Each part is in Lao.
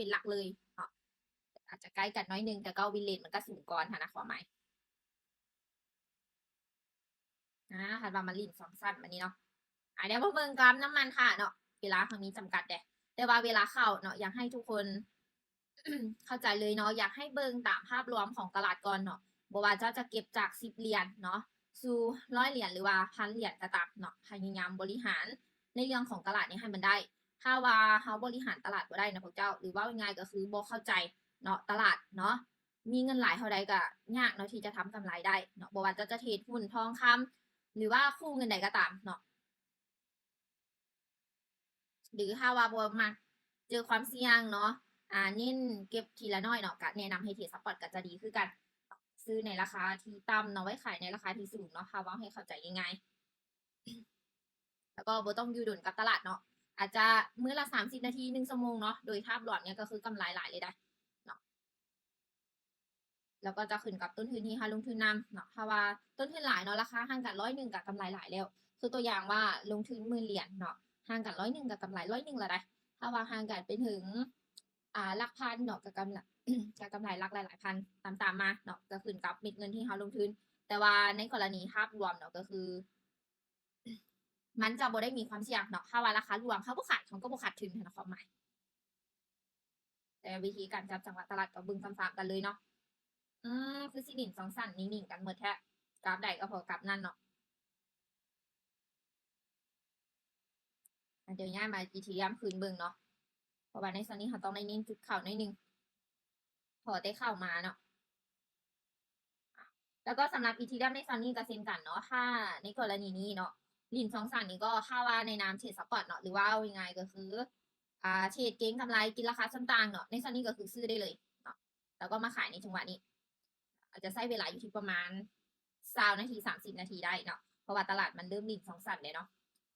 ປັນຫຼັກເລີຍເນາະ ອາດຈະໃກ້ກັນໜ້ອຍໜຶ່ງ ແຕ່ເກົ້າວິນເຣດມັນກໍສູງກ່ອນຫັ້ນນະ ຄວາມໝາຍ. ອາ ຄັນວ່າມັນຫຼິ້ນສອງຊັ້ນບາດນີ້ເນາະ ອາ ດຽວມາເບິ່ງກາຟນ້ຳມັນຄ່າເນາະ ເວລາເຮົາມີຈຳກັດເດ້ ແຕ່ວ່າເວລາເຂົ້າເນາະ ຢາກໃຫ້ທຸກຄົນ ເຂົ້າໃຈເລີຍເນາະ ຢາກໃຫ້ເບິ່ງຕາມພາບລວມຂອງຕະຫຼາດກ່ອນເນາະ ບໍ່ວ່າເຈົ້າຈະເກັບຈາກສິບຫຼຽນເນາະ ສູ່ຮ້ອຍຫຼຽນ ຫຼືວ່າພັນຫຼຽນກໍຕາມເນາະ ພະຍາຍາມບໍລິຫານໃນເລື່ອງຂອງຕະຫຼາດນີ້ໃຫ້ມັນໄດ້. ຖ້າວ່າເຮົາບໍລິຫານຕະຫຼາດບໍ່ໄດ້ນະພວກເຈົ້າ ຫຼືເວົ້າງ່າຍໆກໍຄືບໍ່ເຂົ້າໃຈເນາະ ຕະຫຼາດເນາະ ມີເງິນຫຼາຍເທົ່າໃດກໍຍາກເນາະທີ່ຈະທຳກຳໄລໄດ້ເນາະ ບໍ່ວ່າເຈົ້າຈະເທຣດຫຸ້ນ ທອງຄຳ ຫຼືວ່າຄູ່ເງິນໃດກໍຕາມເນາະ. ຫຼືຖ້າວ່າບໍ່ມັກເຈີຄວາມສ່ຽງເນາະ ອາ ເນັ້ນເກັບທີລະໜ້ອຍເນາະ ກະແນະນຳໃຫ້ເທຣດສະປອດກໍຈະດີຄືກັນ ຊື້ໃນລາຄາທີ່ຕ່ຳເນາະ ໄວ້ຂາຍໃນລາຄາທີ່ສູງເນາະ ຖ້າເວົ້າໃຫ້ເຂົ້າໃຈງ່າຍໆ ແລ້ວກໍບໍ່ຕ້ອງຢູ່ດົນກັບຕະຫຼາດເນາະ ອາດຈະມື້ລະສາມສິບນາທີ ໜຶ່ງຊົ່ວໂມງເນາະ ໂດຍພາບລວມນີ້ກໍຄືກຳໄລຫຼາຍເລີຍໄດ໋ເນາະ. ແລ້ວກໍຈະຂຶ້ນກັບຕົ້ນທຶນທີ່ເຮົາລົງທຶນນຳເນາະ ຖ້າວ່າຕົ້ນທຶນຫຼາຍເນາະ ລາຄາຫ່າງກັນຮ້ອຍໜຶ່ງກໍກຳໄລຫຼາຍແລ້ວ ຄືຕົວຢ່າງວ່າລົງທຶນໝື່ນຫຼຽນເນາະ ຫ່າງກັນຮ້ອຍໜຶ່ງກໍກຳໄລຮ້ອຍໜຶ່ງແລ້ວໄດ໋ ຖ້າວ່າຫ່າງກັນໄປເຖິງ ອ່າ ຫຼັກພັນເນາະ ກໍກຳ ກໍກຳໄລຫຼັກຫຼາຍໆພັນຕາມໆມາເນາະ ກໍຂຶ້ນກັບເມັດເງິນທີ່ເຮົາລົງທຶນ ແຕ່ວ່າໃນກໍລະນີພາບລວມເນາະ ກໍຄື ມັນຈະບໍ່ໄດ້ມີຄວາມສ່ຽງເນາະ ຖ້າວ່າລາຄາລ່ວງ ເຮົາບໍ່ຂາຍ ເຮົາກໍບໍ່ຂາດທຶນຫັ້ນນະ ຄວາມໝາຍ. ແຕ່ວິທີການຈັບຈັງຫວະຕະຫຼາດກໍເບິ່ງຊ້ຳໆກັນເລີຍເນາະ ອືມ ຄືຊິຫຼິ້ນສອງຊັ້ນ ນິ່ງໆກັນໝົດແທ້ ກາຟໃດກໍພໍກາຟນັ້ນເນາະ. ອາ ດຽວຍ້າຍມາອີເທີຣຽມຄືນເບິ່ງເນາະ ເພາະວ່າໃນຊ່ວງນີ້ເຮົາຕ້ອງໄດ້ເນັ້ນຈຸດເຂົ້າໜ້ອຍໜຶ່ງ ພໍແຕ່ເຂົ້າມາເນາະ. ແລ້ວກໍສຳລັບອີເທີຣຽມໃນຊ່ວງນີ້ກໍເຊັ່ນກັນເນາະ ຖ້າໃນກໍລະນີນີ້ເນາະ ຫຼິ້ນສອງຊັ້ນນີ້ກໍຖ້າວ່າໃນນາມເທຣດສະປອດເນາະ ຫຼືວ່າເວົ້າງ່າຍໆກໍຄື ອ່າ ເທຣດເກັງກຳໄລ ກິນລາຄາສ່ວນຕ່າງເນາະ ໃນຊ່ວງນີ້ກໍຄືຊື້ໄດ້ເລີຍເນາະ ແລ້ວກໍມາຂາຍໃນຈັງຫວະນີ້ ອາດຈະໃຊ້ເວລາຢູ່ທີ່ປະມານຊາວນາທີ ສາມສິບນາທີໄດ້ເນາະ ເພາະວ່າຕະຫຼາດມັນເລີ່ມຫຼິ້ນສອງຊັ້ນແລ້ວເນາະ.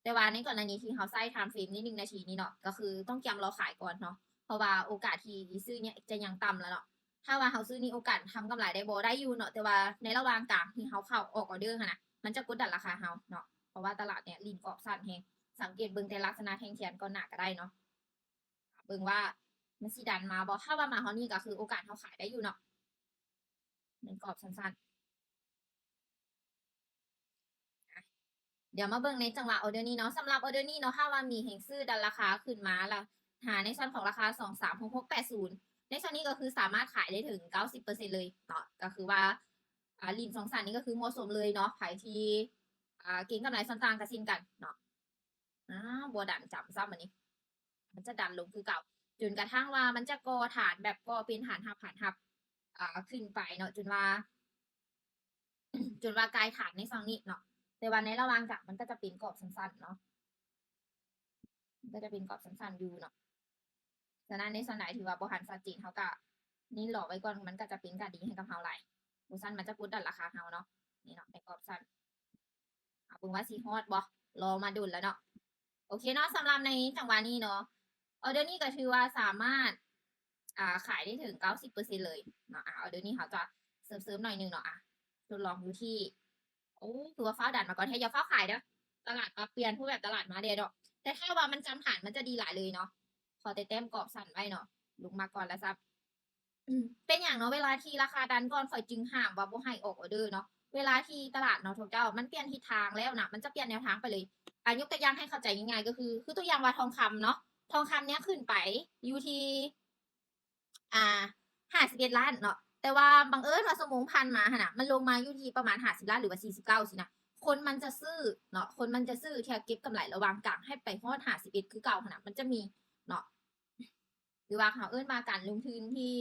ແຕ່ວ່າໃນກໍລະນີທີ່ເຮົາໃຊ້ທາມເຟຣມນີ້ ໜຶ່ງນາທີນີ້ເນາະ ກໍຄືຕ້ອງກຽມລໍຂາຍກ່ອນເນາະ ເພາະວ່າໂອກາດທີ່ຊື້ນີ້ຈະຍັງຕ່ຳລະເນາະ. ຖ້າວ່າເຮົາຊື້ນີ້ໂອກາດທຳກຳໄລໄດ້ບໍ່? ໄດ້ຢູ່ເນາະ ແຕ່ວ່າໃນລະຫວ່າງກາງທີ່ເຮົາເຂົ້າອອກອອເດີຫັ້ນນະ ມັນຈະກົດດັນລາຄາເຮົາເນາະ ເພາະວ່າຕະຫຼາດເນີ້ຍຫຼິ້ນກອບສັ້ນແຮງ. ສັງເກດເບິ່ງແຕ່ລັກສະນະແທ່ງທຽນກ່ອນໜ້າກໍໄດ້ເນາະ ເບິ່ງວ່າມັນຊິດັນມາບໍ່? ຖ້າວ່າມາຮອດນີ້ກໍຄືໂອກາດເຮົາຂາຍໄດ້ຢູ່ເນາະ ໃນກອບສັ້ນໆ. ດຽວມາເບິ່ງໃນຈັງຫວະອອເດີນີ້ເນາະ ສຳລັບອອເດີນີ້ເນາະ ຖ້າວ່າມີແຮງຊື້ດັນລາຄາຂຶ້ນມາລະ ຫາໃນສ່ວນຂອງລາຄາສອງສາມຫົກຫົກແປດສູນ ໃນສ່ວນນີ້ກໍຄືສາມາດຂາຍໄດ້ເຖິງເກົ້າສິບເປີເຊັນເລີຍເນາະ ກໍຄືວ່າ ອ່າ ຫຼິ້ນສອງຊັ້ນນີ້ກໍຄືເໝາະສົມເລີຍເນາະ ໃຜທີ່ ອ່າ ເກັງກຳໄລສ່ວນຕ່າງກໍເຊັ່ນກັນເນາະ. ອ້າວ ບໍ່ດັນຈຳຊ້ຳ ອັນນີ້ ມັນຈະດັນລົງຄືເກົ່າ ຈົນກະທັ້ງວ່າມັນຈະກໍ່ຖານແບບກໍ່ເປັນຖານຮັບ ຖານຮັບ ອ່າ ຂຶ້ນໄປເນາະ ຈົນວ່າ ຈົນວ່າກາຍຖານໃນຊ່ອງນີ້ເນາະ ແຕ່ວ່າໃນລະຫວ່າງກາງມັນກໍຈະເປັນກອບສັ້ນໆເນາະ ມັນກໍຈະເປັນກອບສັ້ນໆຢູ່ເນາະ. ສະນັ້ນໃນສ່ວນໃດທີ່ວ່າບໍ່ທັນຊັດເຈນ ເຮົາກະເນັ້ນລໍໄວ້ກ່ອນ ມັນກໍຈະເປັນການດີໃຫ້ກັບເຮົາຫຼາຍ ບໍ່ຊັ້ນມັນຈະກົດດັນລາຄາເຮົາເນາະ. ນີ້ເນາະ ໃນກອບສັ້ນ ເອົາເບິ່ງວ່າຊິຮອດບໍ່ ລໍມາດົນແລ້ວເນາະ. ໂອເຄເນາະ ສຳລັບໃນຈັງຫວະນີ້ເນາະ ອອເດີນີ້ກໍຖືວ່າສາມາດ ອ່າ ຂາຍໄດ້ເຖິງເກົ້າສິບເປີເຊັນເລີຍເນາະ. ອາ ອອເດີນີ້ເຮົາຈະເສີມໆໜ້ອຍໜຶ່ງເນາະ ອາ ທົດລອງຢູ່ທີ່ ໂອ້ ຄືວ່າຟ້າວດັນມາກ່ອນແທ້ ຢ່າຟ້າວຂາຍເດີ້ ຕະຫຼາດປັບປ່ຽນ ຮູບແບບຕະຫຼາດມາແດ່ເນາະ. ແຕ່ຖ້າວ່າມັນຈຳຖານ ມັນຈະດີຫຼາຍເລີຍເນາະ ຂໍແຕ່ແຕ້ມກອບສັ້ນໄວ້ເນາະ ລົງມາກ່ອນລະຊັບ. ເປັນຫຍັງເນາະ ເວລາທີ່ລາຄາດັນກ່ອນ ຂ້ອຍຈຶ່ງຫ້າມວ່າບໍ່ໃຫ້ອອກອອເດີເນາະ ເວລາທີ່ຕະຫຼາດເນາະ ພວກເຈົ້າ ມັນປ່ຽນທິດທາງແລ້ວນະ ມັນຈະປ່ຽນແນວທາງໄປເລີຍ. ອາ ຍົກຕົວຢ່າງໃຫ້ເຂົ້າໃຈງ່າຍໆ ກໍຄື ຄືຕົວຢ່າງວ່າທອງຄຳເນາະ ທອງຄຳເນີ້ຍຂຶ້ນໄປຢູ່ທີ່ ອ່າ ຫ້າສິບເອັດລ້ານເນາະ ແຕ່ວ່າບັງເອີນວ່າຊົ່ວໂມງຜ່ານມາຫັ້ນນະ ມັນລົງມາຢູ່ທີ່ປະມານຫ້າສິບລ້ານ ຫຼືວ່າສີ່ສິບເກົ້າຊີ້ນະ ຄົນມັນຈະຊື້ເນາະ ຄົນມັນຈະຊື້ເພື່ອເກັບກຳໄລລະຫວ່າງກາງໃຫ້ໄປຮອດຫ້າສິບເອັດຄືເກົ່າຫັ້ນນະ ມັນຈະມີເນາະ. ຫຼືວ່າເຮົາເອີ້ນວ່າການລົງທຶນທີ່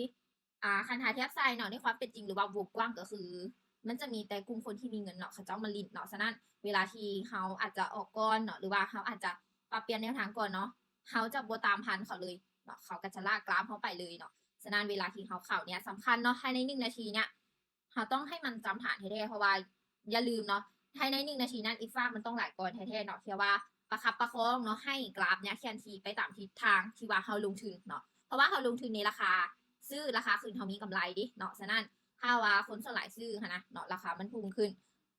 ອ່າ ຄັນຖ້າທຽບໃສ່ເນາະ ໃນຄວາມເປັນຈິງ ຫຼືວ່າວົງກວ້າງ ກໍຄືມັນຈະມີແຕ່ກຸ່ມຄົນທີ່ມີເງິນເນາະ ເຂົາເຈົ້າມາຫຼິ້ນເນາະ. ສະນັ້ນເວລາທີ່ເຮົາອາດຈະອອກກ່ອນເນາະ ຫຼືວ່າເຮົາອາດຈະປັບປ່ຽນແນວທາງກ່ອນເນາະ ເຮົາຈະບໍ່ຕາມທັນເຂົາເລີຍເນາະ ເຂົາກໍຈະລາກກຣາຟເຮົາໄປເລີຍເນາະ. ສະນັ້ນເວລາທີ່ເຮົາເຂົ້າເນີ້ຍສຳຄັນເນາະ ພາຍໃນໜຶ່ງນາທີເນີ້ຍ ເຮົາຕ້ອງໃຫ້ມັນຈຳຖານແທ້ໆ ເພາະວ່າຢ່າລືມເນາະ ພາຍໃນໜຶ່ງນາທີນັ້ນ ອີກຟາກມັນຕ້ອງຫຼາຍກ່ອນແທ້ໆເນາະ ເພື່ອວ່າປະຄັບປະຄອງເນາະ ໃຫ້ກຣາຟເນີ້ຍເຄື່ອນທີ່ໄປຕາມທິດທາງທີ່ວ່າເຮົາລົງທຶນເນາະ. ເພາະວ່າເຮົາລົງທຶນໃນລາຄາຊື້ ລາຄາຂຶ້ນເຮົາມີກຳໄລເດ້ເນາະ. ສະນັ້ນຖ້າວ່າຄົນສ່ວນຫຼາຍຊື້ຫັ້ນນະເນາະ ລາຄາມັນພຸ່ງຂຶ້ນ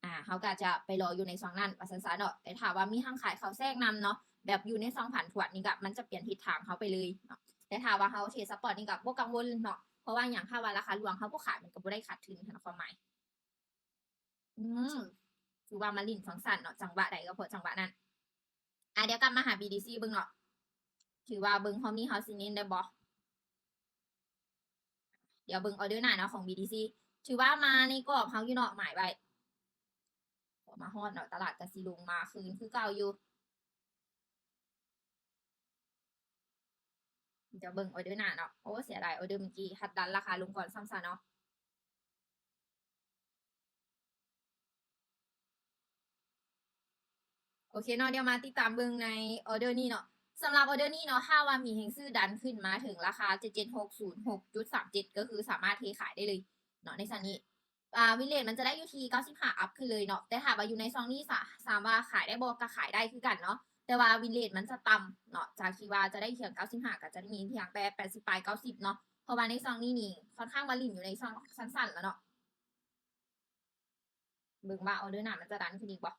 ອ່າ ເຮົາກໍອາດຈະໄປລໍຢູ່ໃນຊ່ວງນັ້ນວ່າຊັ້ນຊະເນາະ. ແຕ່ຖ້າວ່າມີທັງຂາຍເຂົ້າແຊກນຳເນາະ ແບບຢູ່ໃນຊ່ອງຜັນຜວນນີ້ ກໍມັນຈະປ່ຽນທິດທາງເຮົາໄປເລີຍເນາະ. ແຕ່ຖ້າວ່າເຮົາເທຣດສະປອດນີ້ກໍບໍ່ກັງວົນເນາະ ເພາະວ່າຫຍັງ ຖ້າວ່າລາຄາລ່ວງ ເຮົາບໍ່ຂາຍ ມັນກໍບໍ່ໄດ້ຂາດທຶນຫັ້ນນະ ຄວາມໝາຍ. ອືມ ຖືວ່າມາຫຼິ້ນສັງສັນເນາະ ຈັງຫວະໃດກໍເພາະຈັງຫວະນັ້ນ. ອາ ດຽວກັບມາຫາ ບີ ທີ ຊີ ເບິ່ງເນາະ ຖືວ່າເບິ່ງຮອບນີ້ເຮົາຊິເນັ້ນໄດ້ບໍ່? ດຽວເບິ່ງອໍເດີໜ້າເນາະ ຂອງ ບີ ທີ ຊີ ຖືວ່າມາໃນກອບເຮົາຢູ່ເນາະ ໝາຍໄວ້ ພໍມາຮອດເນາະ ຕະຫຼາດກໍຊິລົງມາຄືນຄືເກົ່າຢູ່. ດຽວເບິ່ງອໍເດີໜ້າເນາະ. ໂອ້ ເສຍດາຍ ອໍເດີມື້ກີ້ຮັດດັນລາຄາລົງກ່ອນຊ້ຳຊະເນາະ. ໂອເຄເນາະ ດຽວມາຕິດຕາມເບິ່ງໃນອໍເດີນີ້ເນາະ. ສຳລັບອໍເດີນີ້ເນາະ ຖ້າວ່າມີແຮງຊື້ດັນຂຶ້ນມາເຖິງລາຄາ ເຈັດເຈັດຫົກສູນຫົກຈຸດສາມເຈັດ ກໍຄືສາມາດເທຂາຍໄດ້ເລີຍເນາະ ໃນຊັ້ນນີ້. ອ່າ ວິນເຣດມັນຈະໄດ້ຢູ່ທີ່ເກົ້າສິບຫ້າອັບຂຶ້ນເລີຍເນາະ ແຕ່ຖ້າວ່າຢູ່ໃນຊ່ອງນີ້ ສາ ຖາມວ່າຂາຍໄດ້ບໍ່ ກໍຂາຍໄດ້ຄືກັນເນາະ ແຕ່ວ່າວິນເຣດມັນຈະຕ່ຳເນາະ ຈາກທີ່ວ່າຈະໄດ້ພຽງເກົ້າສິບຫ້າ ກໍຈະໄດ້ມີພຽງແຕ່ແປດສິບປາຍ ເກົ້າສິບເນາະ ເພາະວ່າໃນຊ່ອງນີ້ນີ້ ຄ່ອນຂ້າງວ່າຫຼິ້ນຢູ່ໃນຊ່ອງສັ້ນໆແລ້ວເນາະ. ເບິ່ງວ່າອໍເດີໜ້າມັນຈະດັນຂຶ້ນອີກບໍ່.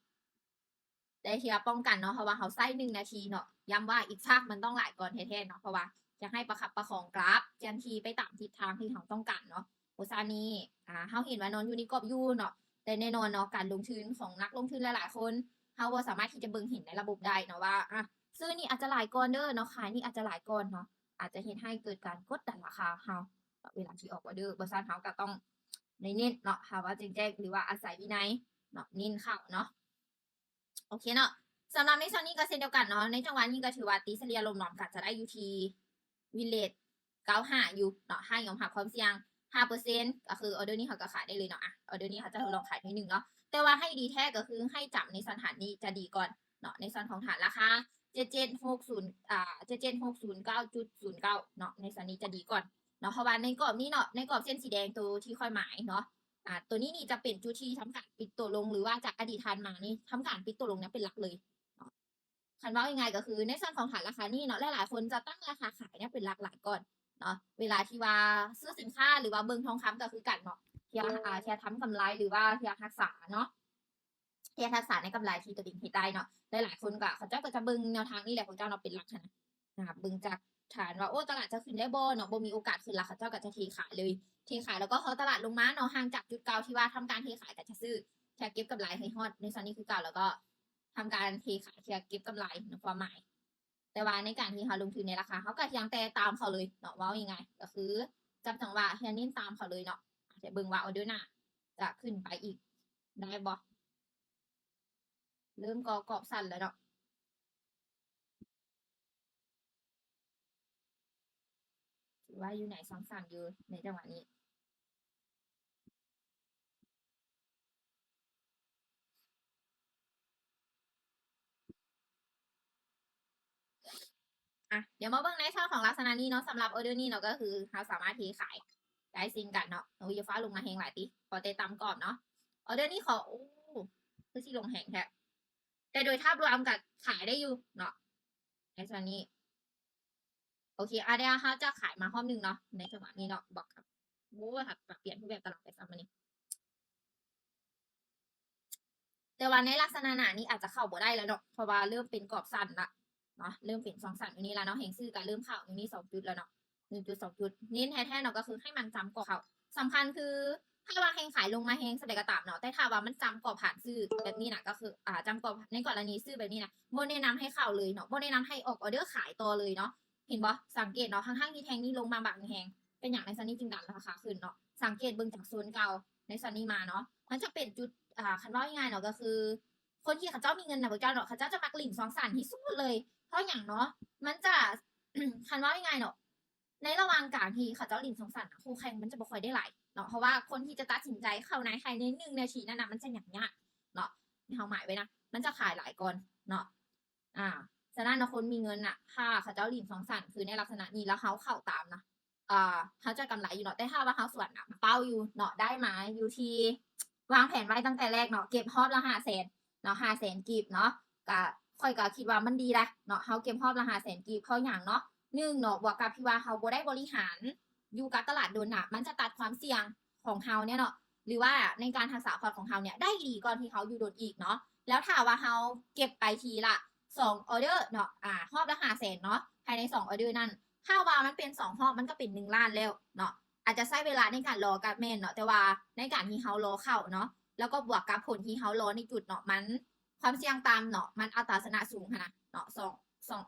ແຕ່ເທື່ອປ້ອງກັນເນາະ ເພາະວ່າເຮົາໃຊ້ໜຶ່ງນາທີເນາະ ຢ້ຳວ່າອີກສາກມັນຕ້ອງຫຼາຍກ່ອນແທ້ໆເນາະ ເພາະວ່າຢາກໃຫ້ປະຄັບປະຄອງກຣາຟ ເຄື່ອນທີ່ໄປຕາມທິດທາງທີ່ເຮົາຕ້ອງການເນາະ. ໂອຊານີ້ ອ່າ ເຮົາເຫັນວ່ານອນຢູ່ໃນກອບຢູ່ເນາະ ແຕ່ແນ່ນອນເນາະ ການລົງທຶນຂອງນັກລົງທຶນຫຼາຍໆຄົນ ເຮົາບໍ່ສາມາດທີ່ຈະເບິ່ງເຫັນໃນລະບົບໄດ້ເນາະວ່າ ອ່າ ຊື້ນີ້ອາດຈະຫຼາຍກ່ອນເດີເນາະ ຂາຍນີ້ອາດຈະຫຼາຍກ່ອນເນາະ ອາດຈະເຮັດໃຫ້ເກີດການກົດດັນລາຄາເຮົາເນາະ ເວລາທີ່ອອກອໍເດີ. ບໍ່ຊັ້ນເຮົາກໍຕ້ອງໄດ້ເນັ້ນເນາະ ຖ້າວ່າແຈ້ງໆ ຫຼືວ່າອາໄສວິໄນເນາະ ເນັ້ນເຂົ້າເນາະ. ໂອເຄເນາະ ສຳລັບໃນຊ່ວງນີ້ກໍເຊັ່ນດຽວກັນເນາະ ໃນຈັງຫວະນີ້ກໍຖືວ່າຕີສະເລ່ຍລວມໆກໍຈະໄດ້ຢູ່ທີ່ວິນເຣດເກົ້າສິບຫ້າຢູ່ເນາະ ຖ້າຍອມຮັບຄວາມສ່ຽງຫ້າເປີເຊັນ ກໍຄືອໍເດີນີ້ເຮົາກໍຂາຍໄດ້ເລີຍເນາະ. ອາ ອໍເດີນີ້ເຮົາຈະທົດລອງຂາຍໜ້ອຍໜຶ່ງເນາະ ແຕ່ວ່າໃຫ້ດີແທ້ກໍຄືໃຫ້ຈຳໃນຊັ້ນຖານນີ້ຈະດີກ່ອນເນາະ ໃນສ່ວນຂອງຖານລາຄາ ເຈັດເຈັດຫົກສູນ ອ່າ ເຈັດເຈັດຫົກສູນເກົ້າຈຸດສູນເກົ້າເນາະ ໃນສ່ວນນີ້ຈະດີກ່ອນເນາະ ເພາະວ່າໃນກອບນີ້ເນາະ ໃນກອບເສັ້ນສີແດງໂຕທີ່ຂ້ອຍໝາຍເນາະ ອ່າ ໂຕນີ້ນີ້ຈະເປັນຈຸດທີ່ທຳການປິດໂຕລົງ ຫຼືວ່າຈາກອະດີດຜ່ານມານີ້ ທຳການປິດໂຕລົງຢ່າງເປັນຫຼັກເລີຍເນາະ. ຄັນເວົ້າງ່າຍໆກໍຄືໃນສ່ວນຂອງຖານລາຄານີ້ເນາະ ຫຼາຍໆຄົນຈະຕັ້ງລາຄາຂາຍເນຍເປັນຫຼັກຫຼາຍກ່ອນເນາະ ເວລາທີ່ວ່າຊື້ສິນຄ້າ ຫຼືວ່າເບິ່ງທອງຄຳກໍຄືກັນເນາະ ເພື່ອ ອ່າ ເພື່ອທຳກຳໄລ ຫຼືວ່າເພື່ອຮັກສາເນາະ ເພື່ອຮັກສາໃນກຳໄລທີ່ຕົວເອງເຮັດໄດ້ເນາະ. ຫຼາຍໆຄົນກໍ ເຂົາເຈົ້າກໍຈະເບິ່ງແນວທາງນີ້ແຫຼະ ຂອງເຈົ້າເນາະ ເປັນຫຼັກຫັ້ນນະ ອ່າ ເບິ່ງຈາກຖານວ່າ ໂອ້ ຕະຫຼາດຈະຂຶ້ນໄດ້ບໍ່ເນາະ ບໍ່ມີໂອກາດຂຶ້ນລະ ເຂົາເຈົ້າກໍຈະເທຂາຍເລີຍ ເທຂາຍ ແລ້ວກໍລໍຕະຫຼາດລົງມາເນາະ ຫ່າງຈາກຈຸດເກົ່າທີ່ວ່າທຳການເທຂາຍກໍຈະຊື້ ເພື່ອເກັບກຳໄລໃຫ້ຮອດໃນສ່ວນນີ້ຄືເກົ່າ ແລ້ວກໍທຳການເທຂາຍເພື່ອເກັບກຳໄລໃນຄວາມໝາຍ. ແຕ່ວ່າໃນການທີ່ເຮົາລົງທຶນໃນລາຄາ ເຮົາກໍພຽງແຕ່ຕາມເຂົາເລີຍເນາະ ເວົ້າງ່າຍໆກໍຄືຈັບຈັງຫວະ ແລ້ວເນັ້ນຕາມເຂົາເລີຍເນາະ. ອາດຈະເບິ່ງວ່າອໍເດີໜ້າຈະຂຶ້ນໄປອີກໄດ້ບໍ່ ເລີ່ມກໍ່ກອບສັ້ນແລ້ວເນາະ. ຖືວ່າຢູ່ໃນຊ່ອງສັ້ນຢູ່ໃນຈັງຫວະນີ້. ອາ ດຽວມາເບິ່ງໃນສ່ວນຂອງລັກສະນະນີ້ເນາະ ສຳລັບອໍເດີນີ້ເນາະ ກໍຄືເຮົາສາມາດເທຂາຍໄດ້ເຊັ່ນກັນເນາະ. ໂອ້ຍ ຢ່າຟ້າວລົງມາແຮງຫຼາຍຕິ ຂໍແຕ່ຕາມກອບເນາະ. ອໍເດີນີ້ຂໍ ໂອ້ ຄືຊິລົງແຮງແທ້ ແຕ່ໂດຍພາບລວມກໍຂາຍໄດ້ຢູ່ເນາະ ໃນສ່ວນນີ້. ໂອເຄ ອາ ດຽວເຮົາຈະຂາຍມາຮອບໜຶ່ງເນາະ ໃນຈັງຫວະນີ້ເນາະ ບອກກັບ ໂອ້ ປຽນຮູບແບບຕະຫຼອດໄປຊ້ຳມື້ນີ້. ແຕ່ວ່າໃນລັກສະນະໜ້ານີ້ອາດຈະເຂົ້າບໍ່ໄດ້ແລ້ວເນາະ ເພາະວ່າເລີ່ມເປັນກອບສັ້ນລະເນາະ ເລີ່ມເປັນຊ່ອງສັ້ນຢູ່ນີ້ລະເນາະ. ແຮງຊື້ກໍເລີ່ມເຂົ້າຢູ່ນີ້ສອງຈຸດແລ້ວເນາະ ໜຶ່ງຈຸດສອງຈຸດ. ເນັ້ນແທ້ໆເນາະ ກໍຄືໃຫ້ມັນຈຳກອບເຂົ້າ. ສຳຄັນຄື ຖ້າວ່າແຮງຂາຍລົງມາແຮງສ່ຳໃດກໍຕາມເນາະ ແຕ່ຖ້າວ່າມັນຈຳກອບຜ່ານຊື້ແບບນີ້ນະ ກໍຄື ອ່າ ຈຳກອບໃນກໍລະນີຊື້ແບບນີ້ນະ ບໍ່ແນະນຳໃຫ້ເຂົ້າເລີຍເນາະ ບໍ່ແນະນຳໃຫ້ອອກອໍເດີຂາຍຕໍ່ເລີຍເນາະ. ເຫັນບໍ່? ສັງເກດເນາະ ທັງໆທີ່ແທ່ງນີ້ລົງມາບາງແຮງ ເປັນຫຍັງໃນຊັ້ນນີ້ຈຶ່ງດັນລາຄາຂຶ້ນເນາະ? ສັງເກດເບິ່ງຈາກໂຊນເກົ່າໃນຊັ້ນນີ້ມາເນາະ ມັນຈະເປັນຈຸດ ອ່າ ຄັນເວົ້າງ່າຍໆເນາະ ກໍຄືຄົນທີ່ເຂົາເຈົ້າມີເງິນນະ ພວກເຈົ້າເນາະ ເຂົາເຈົ້າຈະມັກຫຼິ້ນຊ່ອງສັ້ນທີ່ສຸດເລີຍ. ເພາະຫຍັງເນາະ? ມັນຈະ ຄັນເວົ້າງ່າຍໆເນາະ ໃນລະຫວ່າງການທີ່ເຂົາເຈົ້າຫຼິ້ນຊ່ອງສັ້ນນະ ຄູ່ແຂ່ງມັນຈະບໍ່ຄ່ອຍໄດ້ຫຼາຍເນາະ ເພາະວ່າຄົນທີ່ຈະຕັດສິນໃຈເຂົ້າໃນພາຍໃນໜຶ່ງນາທີນັ້ນນະ ມັນຈະຫຍຸ້ງຍາກເນາະ. ໃຫ້ເຮົາໝາຍໄວ້ນະ ມັນຈະຂາຍຫຼາຍກ່ອນເນາະ. ອ່າ ສະນັ້ນນະ ຄົນມີເງິນນະ ຖ້າເຂົາເຈົ້າຫຼິ້ນຊ່ອງສັ້ນ ຄືໃນລັກສະນະນີ້ ແລ້ວເຮົາເຂົ້າຕາມນະ ອ່າ ເຮົາຈະກຳໄລຢູ່ເນາະ. ແຕ່ຖ້າວ່າເຮົາສວນນະ ເປົ້າຢູ່ເນາະ ໄດ້ມາຢູ່ທີ່ ວາງແຜນໄວ້ຕັ້ງແຕ່ແລກເນາະ ເກັບຮອບລະຫ້າແສນເນາະ ຫ້າແສນກີບເນາະ ກະ ຂ້ອຍກະຄິດວ່າມັນດີລະເນາະ ເຮົາເກັບຮອບລະຫ້າແສນກີບ. ເພາະຫຍັງເນາະ? ໜຶ່ງເນາະ ບວກກັບທີ່ວ່າເຮົາບໍ່ໄດ້ບໍລິຫານຢູ່ກັບຕະຫຼາດດົນນະ ມັນຈະຕັດຄວາມສ່ຽງຂອງເຮົາເນຍເນາະ ຫຼືວ່າໃນການຮັກສາພອດຂອງເຮົາເນຍ ໄດ້ດີກວ່າທີ່ເຮົາຢູ່ດົນອີກເນາະ. ແລ້ວຖ້າວ່າເຮົາເກັບໄປທີລະສອງອໍເດີເນາະ ອ່າ ຮອບລະຫ້າແສນເນາະ ພາຍໃນສອງອໍເດີນັ້ນ ຖ້າວ່າມັນເປັນສອງຮອບ ມັນກໍເປັນໜຶ່ງລ້ານແລ້ວເນາະ. ອາດຈະໃຊ້ເວລາໃນການລໍກໍແມ່ນເນາະ ແຕ່ວ່າໃນການທີ່ເຮົາລໍເຂົ້າເນາະ ແລ້ວກໍບວກກັບຜົນທີ່ເຮົາລໍໃນຈຸດເນາະ ມັນ ຄວາມສ່ຽງຕ່ຳເນາະ ມັນອັດຕາຊະນະສູງຫັ້ນນະເນາະ ສອງ ສອງ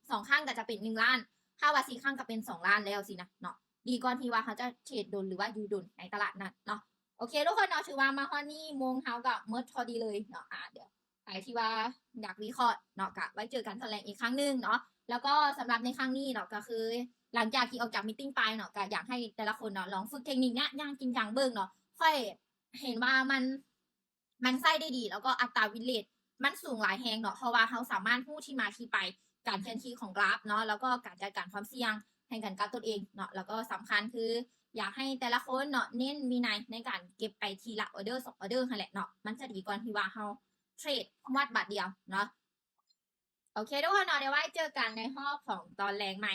ສອງຄັ້ງກໍຈະເປັນໜຶ່ງລ້ານ ຖ້າວ່າສີ່ຄັ້ງກໍເປັນສອງລ້ານແລ້ວຊີ້ນະເນາະ. ດີກວ່າທີ່ວ່າເຮົາຈະເທຣດດົນ ຫຼືວ່າຢູ່ດົນໃນຕະຫຼາດນັ້ນເນາະ. ໂອເຄທຸກຄົນເນາະ ຖືວ່າມາຮອດນີ້ໂມງເຮົາກໍໝົດພໍດີເລີຍເນາະ. ອາ ດຽວໃຜທີ່ວ່າຢາກວິເຄາະເນາະ ກໍໄວ້ເຈີກັນຕອນແລງອີກຄັ້ງໜຶ່ງເນາະ. ແລ້ວກໍສຳລັບໃນຄັ້ງນີ້ເນາະ ກໍຄືຫຼັງຈາກທີ່ອອກຈາກມີດຕິງໄປເນາະ ກໍຢາກໃຫ້ແຕ່ລະຄົນເນາະ ລອງຝຶກເທັກນິກເນີ້ຍຢ່າງຈິງຈັງເບິ່ງເນາະ. ຂ້ອຍເຫັນວ່າມັນ ມັນໃຊ້ໄດ້ດີ ແລ້ວກໍອັດຕາວິນເຣດມັນສູງຫຼາຍແຮງເນາະ ເພາະວ່າເຮົາສາມາດຮູ້ທີ່ມາທີ່ໄປ ການເຄື່ອນທີ່ຂອງກຣາຟເນາະ ແລ້ວກໍການຈັດການຄວາມສ່ຽງໃຫ້ກັນກັບຕົນເອງເນາະ. ແລ້ວກໍສຳຄັນຄືຢາກໃຫ້ແຕ່ລະຄົນເນາະ ເນັ້ນວິໄນໃນການເກັບໄປທີລະອອເດີສອງອອເດີຫັ້ນແຫຼະເນາະ ມັນຈະດີກວ່າທີ່ວ່າເຮົາເທຣດຮວດບາດດຽວເນາະ. ໂອເຄທຸກຄົນເນາະ ດຽວໄວ້ເຈີກັນໃນຮອບຂອງຕອນແລງໃໝ່